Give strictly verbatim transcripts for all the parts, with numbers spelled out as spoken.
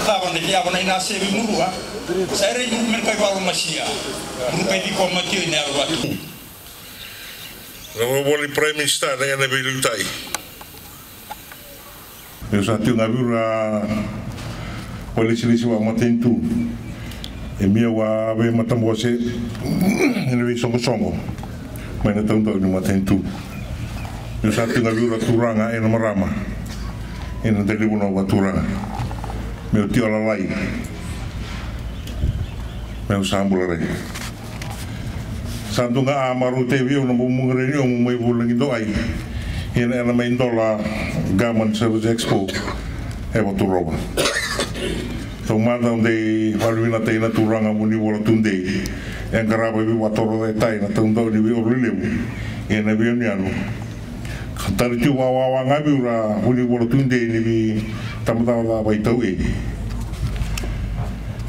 Cava na iyava na ina sevi murua? Sa ira i muru me na kai valo masia. Muru kai viko matio i na yalo vatu. Na volavola i Prime Minister na ena veiliutai. Meu sa tiko ga vei ira vakalesilesi vakamatanitu. E meu a veimatabose ena veisoqosoqo mai na taudau ni matanitu. Meu sa tiko ga vei ira turaga ena marama ena delivuna vakaturaga. Meu tio lalai. Meu sa bula rai. Sa dua ga a marautaki vei au na bogi reni au mo mai vulagi doai ena ena mai dola Government Service Expo e Vaturova. Taumada au dei vakaluvinataki na turaga Vunivola Tudei e qarava vei Vaturova e tai na taudau ni veioro lelevu ena veiyanuyanu. Tara tiko vakawawa ga vei ira Vunivola Tudei ni veitabacakacaka vaitau e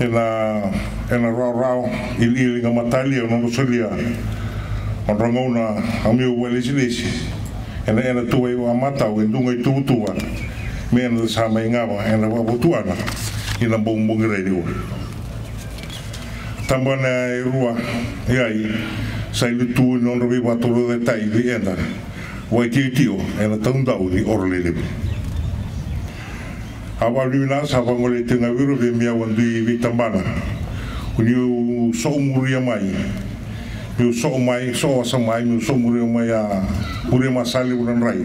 ena ena rawarawa iliili ga matalia nodra solia. Odra gauna a meu vakalesilesi ena ena tuvai vakamatau e dua ga ituvatuva me ena sa mai gava ena vakavatuana ina bogibogi reni ua. Tabana e rua i ai sa ilutu ni nodra veivaturucetai vei eda vakaitiotio ena taudau ni oro lelevu. A vakaluvinaka sa vagolei tiko ga vei ira vei miau a dui veitabana. Ko niu so'o muria mai, miu so'o mai, so'o wasa mai, miu so'o muria mai a muria mai sa levu na drai.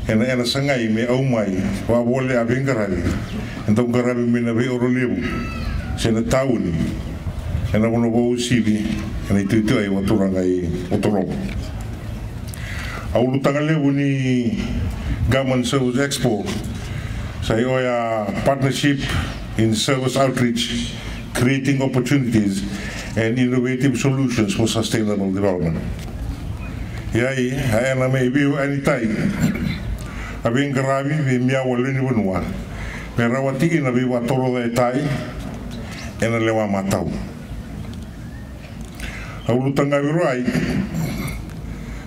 Ena ena sagai me au mai vakavole a veiqaravi e dau qaravi mai na veioro levu se na tauni ena vanua vakausivi ena ituitui ai vakaturaga i Vaturova. A ulutaga levu ni Government Service Expo sa i oya Partnership in Service Outreach, Creating Opportunities and Innovative Solutions for Sustainable Development. Ia i a ena mai veiwekani tai a veiqaravi vei miau a lewe ni vanua me rawati ina veivaturucetai ena lewa matau. A ulutaga vei ira ai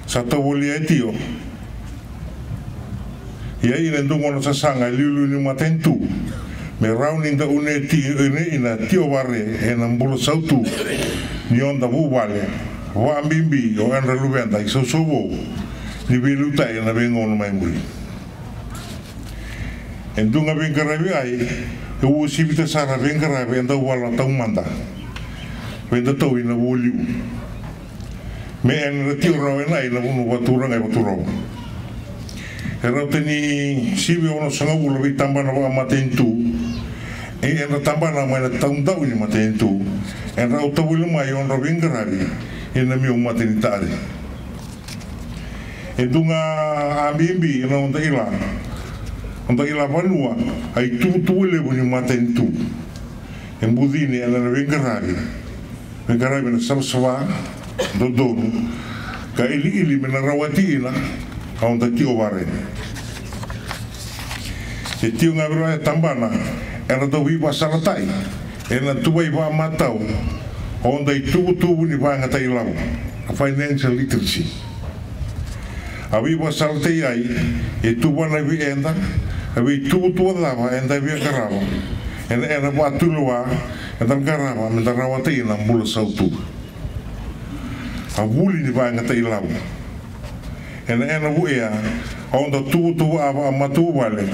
sa tau volia e tio. Ia ina dua gona sasaga liuliu ni matanitu me rawa ni da une tio ina tio vare ena bula sautu ni oda vuvale vakabibi o edra luveda i sausau vou ni veiliutai ena veigauna mai muri. E dua ga veiqaravi ai e uasivita sara veiqaravi e dau vala taumada vei datou ina vualiu me ena tio rawa ena i na vanua vakaturaga e Vaturova. E rauta ni sivi onosagavulu veitabana vakamatanitu e edra tabana mai na taudau ni matanitu edra autavuli mai odra veiqaravi ena miu matanitari. E dua ga a bibi ena noda ila noda ila vanua a ituvatuva levu ni matanitu. E bucini ena na veiqaravi veiqaravi na savasava dodonu ka iliili me na rawati ina a oda tio vare. E tio ga vei ira e tabana era dau veivasalatai ena tuvai vakamatau a oda ituvatuva ni vakayagataki lavo, a financial literacy. A veivasalatai ai e tuvana vei eda a veituvatuva cava eda via qarava ena ena vakatulewa eda qarava me da rawata ina bula sautu. A vuli ni vakayagataki lavo ena ena vuea a oda tuvatuva a vakamatavuvale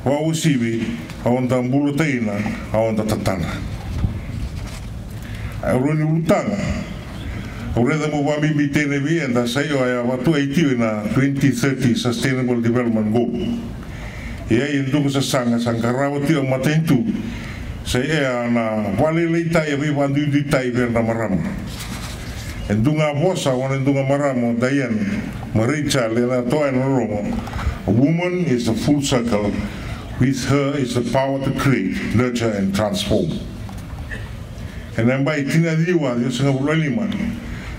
vakauasivi a oda bulutaina a oda tatana. A rua ni ulutaga au raica mo vakabibi tena vei eda sa io a vakatuai tio ina twenty thirty Sustainable Development Goal. Ia e dua sasaga sa qarava tio a matanitu sa ia na vakalailaitaki a veivakaduiduitaki vei ira na marama. E dua ga vosa o na dua ga marama o Diane Marie Charles ena toa ena loloma. A woman is a full circle. With her is the power to create, nurture and transform. Ena yabaki tinicaciwa ciwasagavulu na lima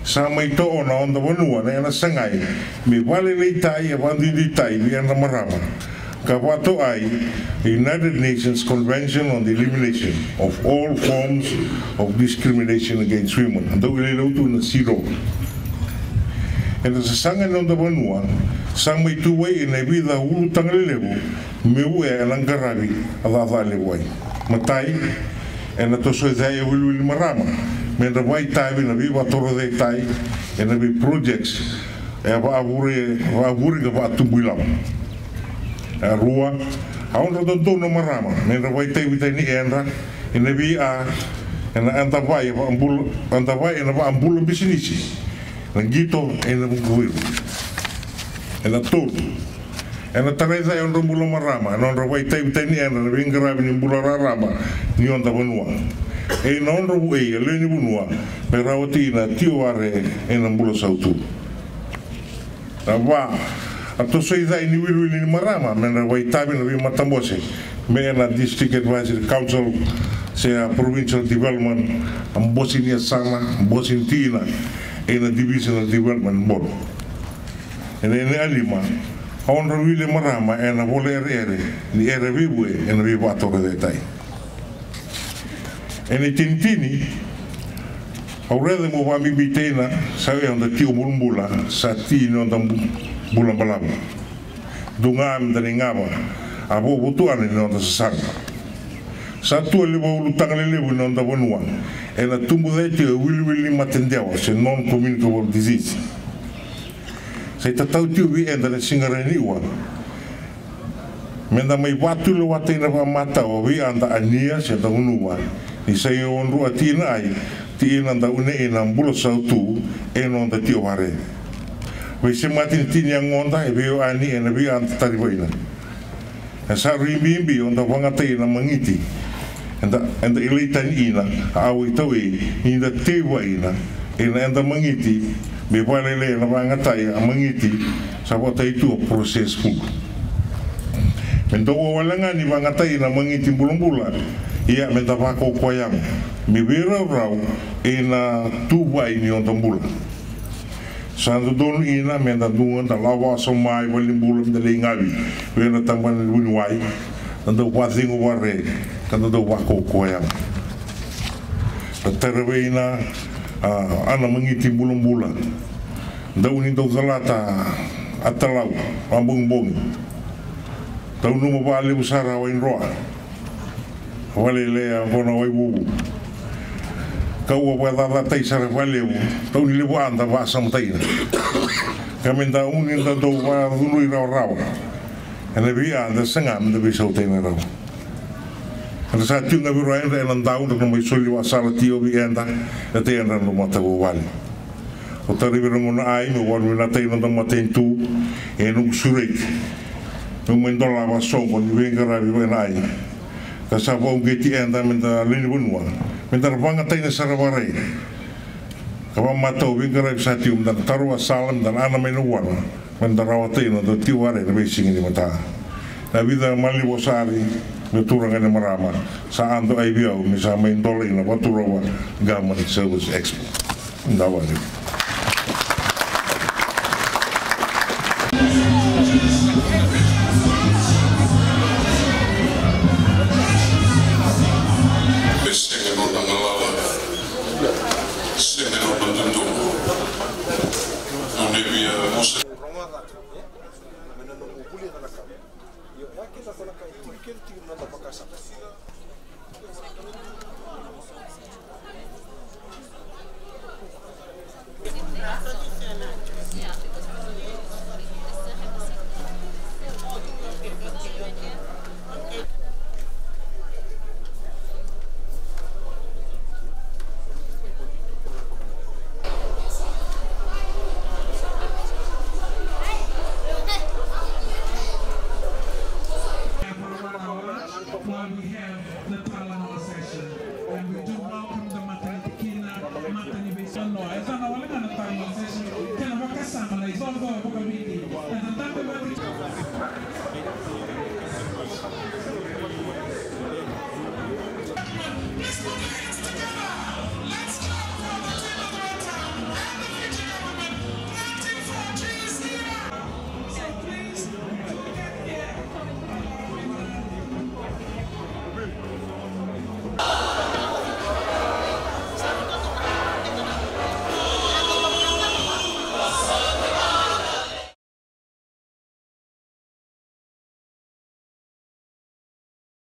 sa mai to'o na oda vanua na ena sagai me vakalailaitaki e vakaduiduitaki vei ira na marama ka vakatoai a United Nations Convention on the Elimination of All Forms of Discrimination Against Women. Dau ileilautu na CEDAW. Ena sasaga ni noda vanua, sa mai tuvai ena vica ulutaga lelevu me vua ena qaravi a cakacaka levu ai. Matai, ena tosoicai e wiliwili marama me ra vakaitavi na veivakatorocaketaki ena vei projects e vakavure, vakavure ka vakatubu ilavo. A rua, a odra dodonu na marama me ra vakaitavi tani edra ena via, ena edavai e vakabula, edavai ena vakabula bisinisi, na qito ena vuku vei ira. Ena tolu, ena tarai cake odra bula marama ena nodra vakaitavi tani edra na veiqaravi ni bula raraba ni noda vanua. Ena nodra vuei a lewe ni vanua me rawati na T O R A ena bula sautu. Na va, a tosoicai ni wiliwili ni marama me na vakaitavi na veimatabose me na District Advisory Council se a Provincial Development, a bose ni yasana, bose ni tina, ena Divisional Development Board. Ena, ena lima, a odra wili marama ena vola ereere ni era veivue ena veivakatorocaketaki. Ena itinitini, au raica mo vakabibitaina sa eda tiko bulabula, sa tini noda bu-, bula balavu. Dua ga me da na igava, a vakavotuana ni noda sasaga. Sa tu e levu ulutaga lelevu ni noda vanua ena tubu cake tiko e wiliwili ni matedewa se non-communicable disease. Sa itatau tiko vei eda na siga raiwa me da mai vakatulewa tani na vakamatau vei eda a nia se da gunuva ni sa iono a tina ai, tina da une ina bula sautu e noda tio vare. Veisemati ni tini yagoda e veiwani ena vei eda tarivaina. E sa rui bibi o da vagatai na magiti eda, eda ilai tani ina a au i tau ei ni da teiva ina ena eda magiti me valele na vagatai a magiti sa vatai tu a process food. Me da wawale ga ni vagatai na magiti bulabula, ia me da vakaukauwa yago me veiraurau ena tuvai ni noda bula. Sa dodonu ina me da duga da lako vakasoma i valenibula me da lai gavi vei na tabana ni vuniwai, da dau vakacegu vare ka da dau vakaukauwa yago. Da tara vei na, a, ana magiti bulabula. Dau ni dau calata a talau vakabogibogi. Dau nanuma vakalevu sara a waidroa. Vale lea qo na waivuvu. Ka ua vakacacatai sara vakalevu, tau ni levu a da vakasamataina. Ka me da uni da dau vakacudrui rawarawa ena vei a da saga me da veisautaina rawa. Eda sa tiko ga vei rau eda ena dau da na mai soli vakasala tio vei eda, eda tei eda na matavuvale. Au tara vei ira gona ai meu vakavinakataki na noda matanitu e noqu sureti meu mai dolava soqo ni veiqaravi vei na ai. Ka sa vakauqeti eda me da lewe ni vanua me da na vakayagataki na sara vakarai ka vakamatau veiqaravi sa tiko me da na taro vakasala me da na ana mai na vuana. Me da rawata ina dau tiko vare na veisiga ni mataka. Na vica malivosa ari me turaga ni marama sa ado ai vei au me sa mai dola ina Vaturova Government Service Expo. Da vale. Me sega nona galala, sega nona dodonu. Nona via musa. Now we have the talanoa session, and we do welcome the matanitikina, mataniveisanoa. E sa na wale ga na talanoa session, kena vakasama na isoso vakaviti. E sa tabe vati.